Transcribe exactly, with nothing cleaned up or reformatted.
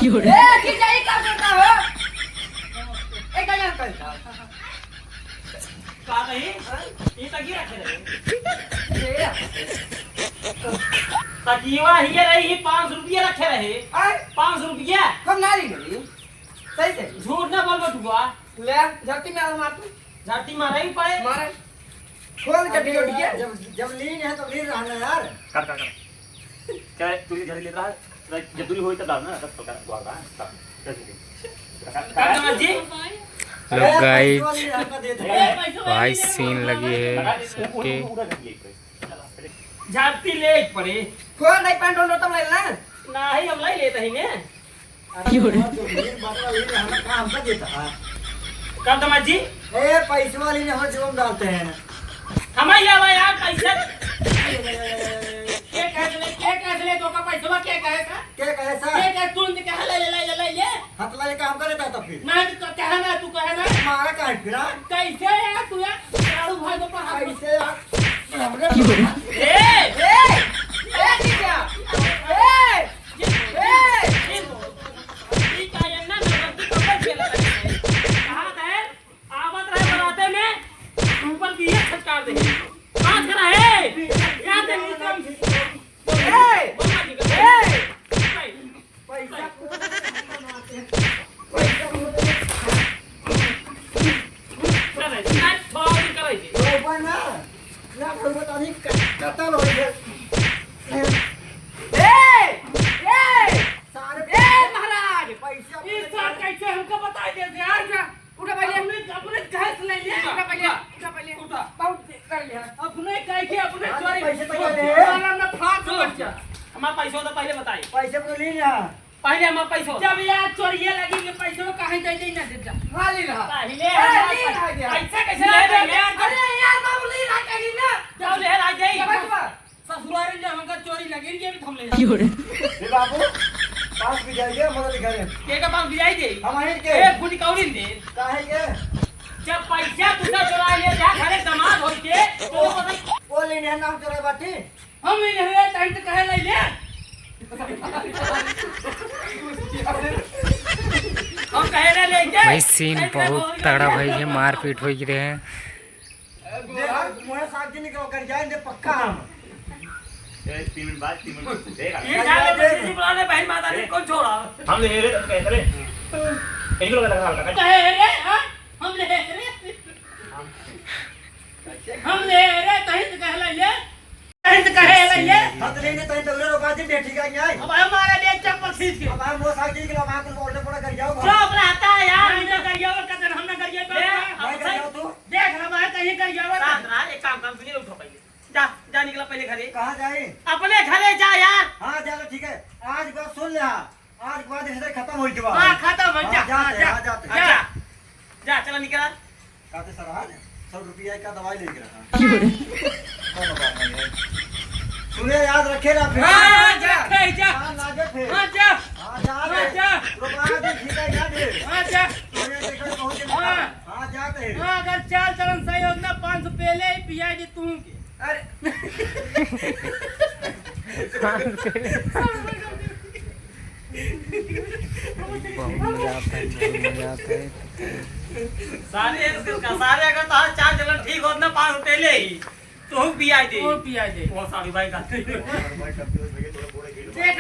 ए, जीजा, ई का करता हो? ए, का करता हो? का रही? हाँ? ई तकिया रखे रहे। ए। तकिया हिये रही, पाँच सौ रुपया रखे रहे। आय? पाँच सौ रुपया। हम ना ली रही। सही से। झूठ ना बोल बटुआ। ले, झरती में आला मार तू। झरती मारे ही पड़े। मारे। खोल के ढियो ढियो। जब, जब लीन है तो लीन रहना यार। कर, कर, कर। क्या है, तू इधर ले रहा है? जब दूरी होई तब डाल ना, तब तो कर, कर, कर, कर, कर। कर, कर, कर। जी। Hello guys, भाई scene लगी है सबके। झापटी ले पड़े। खोल नहीं पैंट ओंट तब ले ना। नाही, हम नहीं लेते ही ने। अरे, क्यों रे? तो मेरी बात वाली है, हमें काम कर देता है। कब दमाद जी? ए, पैसे वाली ने हम जुलम डालते हैं। हमें ले आवा यार पैसे। के कहे ले, के कहे ले, तो का पैसवा के कहे का? के कहे सा? के कहे तू ने कहा ले, ले, ले, ले, ले? हाथ ला लेके हम करे था तो फिर। नहीं, तो कहे ना, तू कहे ना। मारा काहे फिरा? कैसे यार तू यार? दारू भाई के ऊपर हाथ कैसे यार? हमरे ए! ए! ए, जीजा! ए! ए! ई का ये ना नौटंकी कब से खेलत है? कहाँ है? आवत रहे बराते में, ऊपर की ये छटकार दे। बात करा है। याद है, नीचे हम ए! ए! पैसा। करे, ना, बाबू करे जी। रोबा ना, ना, रोबा तो अभी क-, कतल हो गया। ए! ए! सारे ए, महाराज! पैसा ये सब कैसे हमको बताई देते हैं? उठा पहले। अपने, अपने घर से ले ले। उठा पहले, उठा पहले। उठा। बहुत कर लिया। अपने कह के अपने हाँ, चोरी पैसे तो ले ले। साला ना फांस लग जा। हमारा पैसा तो पहले बताई। पैसे तो ले लिया। पहले हमारा पैसा। जब यार चोरिये लगी के पैसे वो काहे दे दे ना दे जा। हाँ, ले रहा। पहले ए, हमारा ले रहा पैसा। गया। पैसा कैसे ले ले ले ले? यार? अरे यार, बाबू ले रहा कहीं ना। जाओ ले रहा जाई। पैसा। ससुरारी में हमका चोरी लगे, ये भी थम ले। क्यों रे? ए बाबू, पाँच बिजाई दे, मदद करे। के का पाँच बिजाई दे? हम आहिर के। ए, फुटी कौड़ी दे। काहे के? जब पैसा तुसा चोरा ले जा, घरे दमाद होई के, तो वो पता ओ लेने नाम चोरा बाटी। हम ही नहीं ले, टाइम तो कहे नहीं ले। हम कहे ना लेके। भाई, scene टाइम बहुत कहे तगड़ा भाई है, मारपीट हो रहे हैं। देख, मुँहे साग जी निकल कर जाए, दे पक्का हम। ए, तीन मिनट बाद, तीन मिनट बाद। देख, ये जा, जा, जा, जा। बहन माता ने कौन छोड़ा? हम ले रहे, तुम कैसे रे? इनको लगा, लगा, लगा। कहे रे, हाँ? हम ले रहे। हम ले रहे, तहीं तो कहला ये। तहीं तो कहे ला ये। हम तो लेने, तहीं तो उरे रोका दे, बेटी का न्याय। अब हमारा ले चप्पल खींच के। अब हम वो साग जी निकला, वहाँ कुल बोलने पड़ा, कर जाओ। चुप रहता है यार, हमने कर जाओ, कदर हमने कर जाओ, ए, भाई, कर जाओ तू। देख रहा है, कहीं कर जाओ। शांत रहा, एक काम कर, सुनिए, उठो पहले। जा, जा निकला पहले घरे। कहाँ जाए? अपने घरे जा यार। हाँ, जा तो ठीक है। आज बात सुन ले, हाँ। आज के बाद रिश्ता खत्म होई के बाद। हाँ, खत्म होई, हाँ, जा, जाते हैं, जा, हाँ, जाते हैं। जा। जा, चला निकला। कहते सर, आज सौ रुपया का दवाई लेके रहा। कौन बात नहीं है। सुने, याद रखे ना फिर। हाँ, हाँ, जा, जा, जा। हाँ, लागे फिर। हाँ, जा। हाँ, जा हाँ, रे। जा। रुपया दे, ठीक है, याद है। हाँ, जा। सुने, देखो, बहुत दिन हाँ। हाँ, जाते हैं। हाँ, अगर चाल चलन सही होता, पाँच सौ पहले ही पिया जी तू के। अरे। बहुत मजा आता है, बहुत मजा आता है। सारे इसका, सारे अगर तो चार चलन ठीक होत ना, पाँच सौ पहले ही, तो हम पिया दे। वो पिया दे। वो साढ़ू भाई का।